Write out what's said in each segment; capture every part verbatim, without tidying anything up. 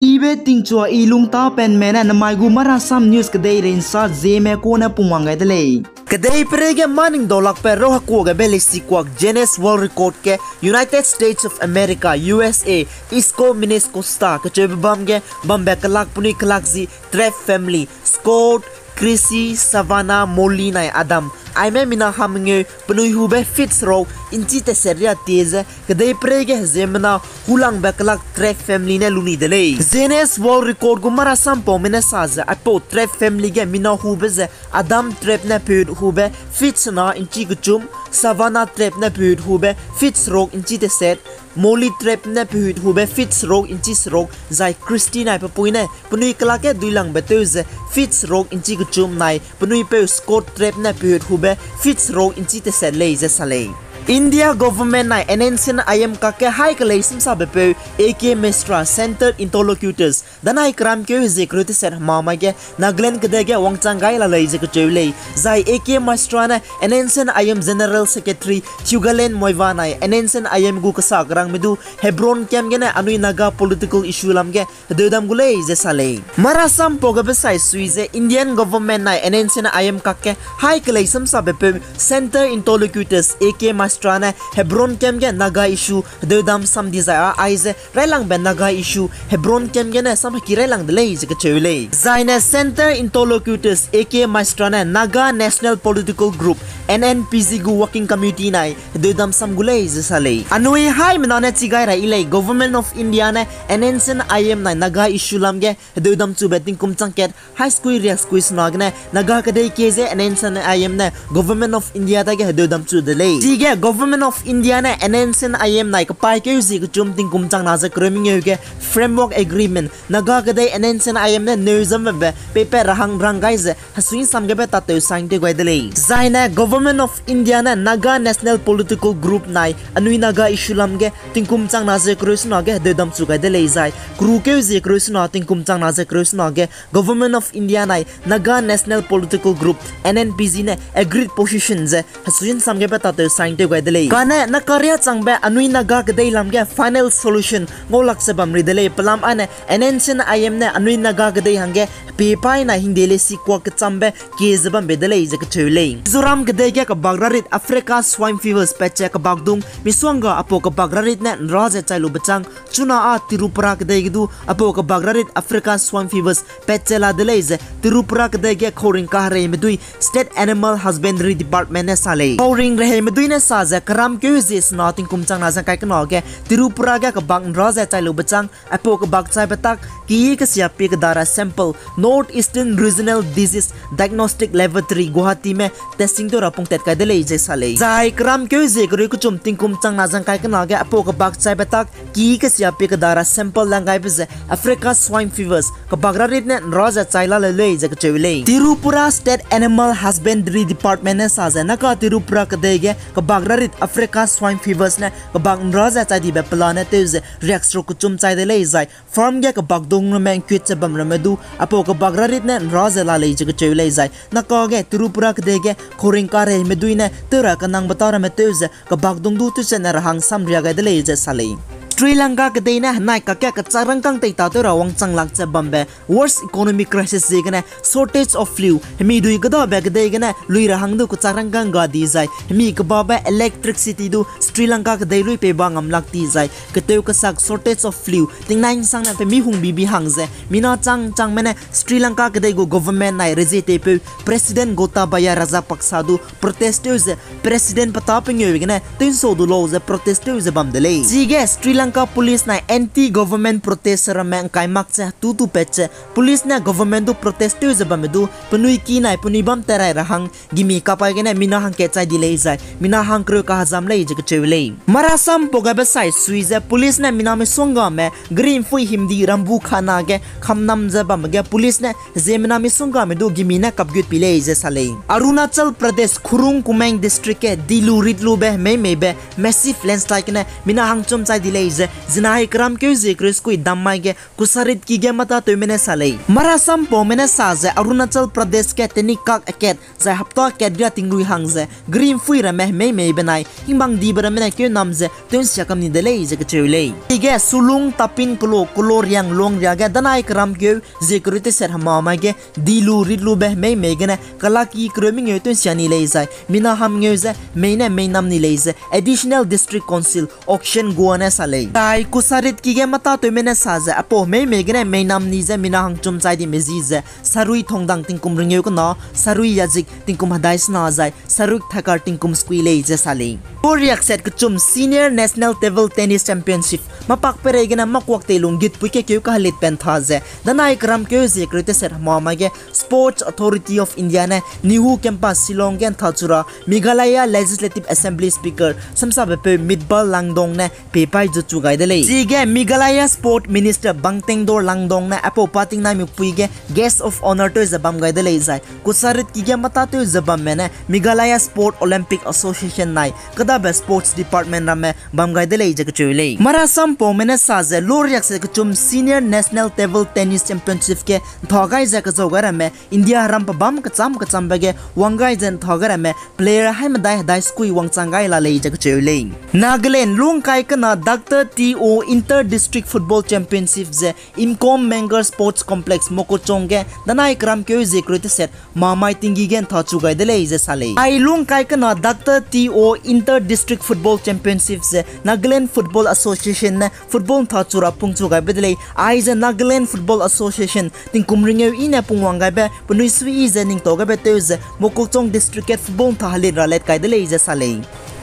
Ibe tingchua i lungtapenme ne namai gu Marasam News kedeirei nsa Zeme kune pungwang gai de lei. Kedeiperei ge maning daulakbe rau hekuagebe leisikuak Guinness World Record ge United States of America, U S A, Isco Mines Costa kecheube bam ge bambe kelak penui kelak zi Tribe family, Scott, Chrissy, Savannah, Molly nai Adam, aime mina hamengeu penui hube feet seruk inchi teset riâ tie ze kedeiperei ge heziemmena hulangbe kelak Tribe family ne lu ni de lei. Guinness World Record gu Marasam paume ne sa ze aipau Tribe family ge mina hube ze Adam Tribe ne pehut hube feet sena inchi kechum, Savannah Tribe ne pehut hube feet seruk inchi teset, Molly Tribe ne pehut hube feet seruk inchi seruk, zai Chrissy nai pe pui ne penui kelak ge duilangbe tew ze feet seruk inchi kechum nai penui peu Scott Tribe ne pehut hube feet seruk inchi teset lei ze sa lei. India government nai N S C N I M kakge haî kelei semsabepeu A K Mishra, Centre Interlocutors, danai keramkeu hezie kereu teset hema mai ge Nagaland kedei ge wangchang gai la lei ze kacheu lei. Zai A K Mishra ne N S C N I M General Secretary Thugalen Muivah nai N S C N I M gu kesa kerangme du Hebron camp gene anui Naga political issue lam ge hedeudam gu lei ze sa lei. Marasam pau gabe sai sui ze Indian government nai N S C N I M kakge haî kelei semsabepeu Centre Interlocutors A K Mishra ne Hebron camp ge Naga issue hedeudam sam dizai â aize railangbe Naga issue Hebron camp gene sam heki railang de lei ze kacheu lei. Zaine Centre Interlocutors A K Mishra ne Naga National Political Group, N N P G gu working committee nai hedeudam sam gu lei ze sa lei. Anui haimena ne chi gai ra i lei, Government of India ne N S C N I M nai Naga issue lam ge hedeudam chube tingkum chang kat haî sekui riak sekui sena gene Naga kedei kie ze N S C N I M ne Government of India dage hedeudam chu de lei. Chige Government of India ne N S C N I M nai kepaîkeu zie kechum tingkum chang na ze kereu mengeu ge Framework Agreement, Naga kedei N S C N I M ne neu zam bambe peipat ra hang rang gai ze hesui'nsam gebe tatew sign tew gai de lei. Zaine Government of India ne Naga National Political Group nai anui Naga issue lam ge tingkum chang na ze kereu sena ge hedeudam chu gai de lei zai kerukeu zie kereu sena tingkum chang na ze kereu sena ge Government of India nai Naga National Political Group, N N P G ne agreed position ze hesui'nsam gebe tatew sign tew gai de lei. Kane nakaria changbe anui Naga kedei lam ge final solution ngaulak ze bam ri de lei, pelam ane N S C N I M ne anui Naga kedei hangge hepie paî nai hingde leisikuak kechambe kie ze bambe de lei ze kacheu lei. Mizoram kedei ge kebak rarit Africa Swine Fevers patche kebakdung misongga aipau kebak rarit ne nra ze chai lube chang chuna â Tripura kedei ge du aipau kebak rarit Africa Swine Fevers patche la de lei ze Tripura kedei ge khauring kahereime dui State Animal Husbandry Department ne sa lei. Khauring reheime dui ne sa ze keramkeu zie sena tingkum chang na ze kai kena ge Tripura ge kebak nra ze chai lube chang aipau kebak chaibe tak ki kesia pie keda ra sample North Eastern Regional Disease Diagnostic Laboratory Guwahati me testing tew ra pungtat kai de lei ze sa lei. Zai keramkeu zie kereu kechum tingkum chang na ze kai kena ge aipau kebak chaibe tak ki kesia pie keda ra sample lang gaibe ze Africa Swine Fevers kebak rarit ne nra ze chai la leu lei ze kacheu lei. Tripura State Animal Husbandry Department ne sa ze naka Tripura kedei ge kebak rarit Africa Swine Fevers ne kebak nra ze chai dibe pelane tew ze riakseruk kechum chai de lei zai farm ge kebakdung ramme ngkuit ze bam ramme du aipau kebak rarit ne nra ze la lei ze kacheu lei zai naka ge Tripura kedei ge khauring kahereime dui ne tew ra kenangbe ta ramme tew ze kebakdung du tewchat ne ra hang samria gai de lei ze sa lei. Sri Lanka kedei ne henai kakge kechak rangkâng teitatew ra wangchang lak ze bambe worst economic crisis ziegene shortage of fuel, hemi dui kedabe kedei gene lui ra hang du kechak rangkâng ga di zai hemi kebabe electricity du Sri Lanka kedei lui pei ba ngam lak di zai ketew kesak shortage of fuel tingnai nsangne pemi hungbibi hang ze mina chang changme ne Sri Lanka kedei gu government nai rezie teipeu President Gotabaya Rajapaksa du protest tew ze President pe tâ pengeu gene tewnsau du lau ze protest tew ze bam de lei. Chige Sri Lanka police nai anti-government protest ramme ngkai mak ze hetu tu pat ze police ne government du protest tew ze bamme du penui ki nai penui bam terai ra hang gimi kapai gene mina hangkat chai di lei zai mina hangkereu kahezam lei ze kacheu lei. Marasam pau gaibe sai sui ze police ne mina misonggame geri mpui himdi rambu khana ge khamnam ze bamme ge police ne ziemmena misonggame du gimi ne kapgut pi lei ze sa lei. Arunachal Pradesh Khurung Kumeng District ge dilu ritlube hemeimeibe massive landslide gene mina hangchum chai di lei. Ze zinai keramkeu zie kereu sekui dam mai ge kusaritki ge matatewme ne sa lei. Marasampaume ne sa ze Arunachal Pradesh ge tenikak akat zai hapta kat ria tingrui hang ze geri ’mpui ramme hemeimei benai hingbang dibe ramme ne kêu nam ze tew ’nsia kam ni de lei ze kacheu lei. Ige Sulung, Tapin Kolo, Kolo Riang, Luangria ge danai keramkeu zie kereu teset hema mai ge di lu rit lube hemeimei gene kalaki kereu mengeu tew ’nsia ni lei zai mina hamngeu ze mei ne mei nam ni lei ze Additional District Council Akshen Guha ne sa lei. Zai kusaritki ge matatewme ne sa ze aipau hemeimei gene mei nam ni ze mina hangchum chai dime zi ze sarui thongdang tingkum rengeu kena, sarui yazik tingkum hedai sena zai sarui thakar tingkum sekui lei ze sa lei. Koriakset kechum Senior National Table Tennis Championship mapakperei gene makuak teilung gitpui kekeu kahelit pe ’ntha ze danai keramkeu zie kereu teset hema mai ge Sports Authority of India ne NEHU campus Shillong ge ’nthachura Meghalaya Legislative Assembly Speaker samsabepeu Mitbal Langdong ne pepai zu chu gai de lei. Chige Meghalaya Sport Minister Bangtengdor Langdong ne aipau pa tingnaimikpui ge Guest of Honour tew ze bam gai de lei zai kusaritki ge matatew ze bamme ne Meghalaya Sport Olympic Association nai kêdabe Sports Department ramme bam gai de lei ze kacheu lei. Marasampaume ne sa ze loriakset kechum Senior National Table Tennis Championship ge ’ntha gai ze kezau gai ramme India heram pebâm kecham kechambe ge wang gai ze ’ntha gai ramme player haimedai hedai sekui wangchang gai la lei ze kacheu lei. Nagaland lungkai kena Doctor T O Inter District Football Championship ze Imkom Mengar Sports Complex Mokokchung ge danai keramkeu zie kereu teset hema mai tinggi ge ’nthachu gai de lei ze sa lei. Ai lungkai kena Doctor T O Inter District Football Championship ze Nagaland Football Association ne football ’nthachura pungchu gaibe de lei. Aize Nagaland Football Association tingkum rengeu i ne pungwang gaibe penui suiyi ze ningtau gaibe tew ze Mokokchung District ge football ’ntha helit ra let kai de lei ze sa lei.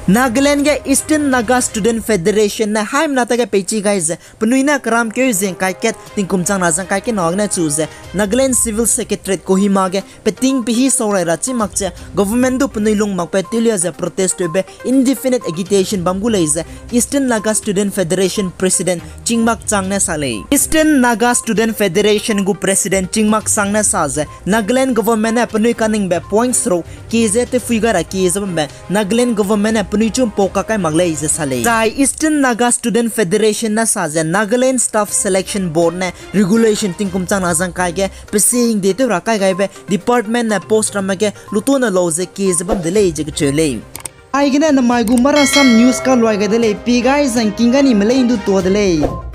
Nagaland ge Eastern Naga Student Federation ne haimena tage peichi gai ze penui ne keramkeu zie ’ngkai kat tingkum chang na ze ’ngkai kena gene chu ze Nagaland Civil Secretariat Kohima ge peting pehî saurai ra chî mak ze government du penui lung makbe tewlia ze protest tewbe indefinite agitation bam gu lei ze Eastern Naga Student Federation President Chingmak Chang ne sa lei. Eastern Naga Student Federation gu President Chingmak Chang ne sa ze Nagaland government ne penui kaningbe point seruk kie ze tewphui gai ra kie ze bambe Nagaland government ne penui chu ’mpau kakai mak lei ze sa lei. Zai Eastern Naga Student Federation ne sa ze Nagaland Staff Selection Board ne regulation tingkum chang na ze ’ngkai ge pesie hingde tew ra kai gaibe department ne post ramme ge lutune lau ze kie ze bam de lei ze kacheu lei. Aigene namai gu Marasam News kaluai gai de lei, pie gai zangking gai ni me lei ’ndu tuâ de lei.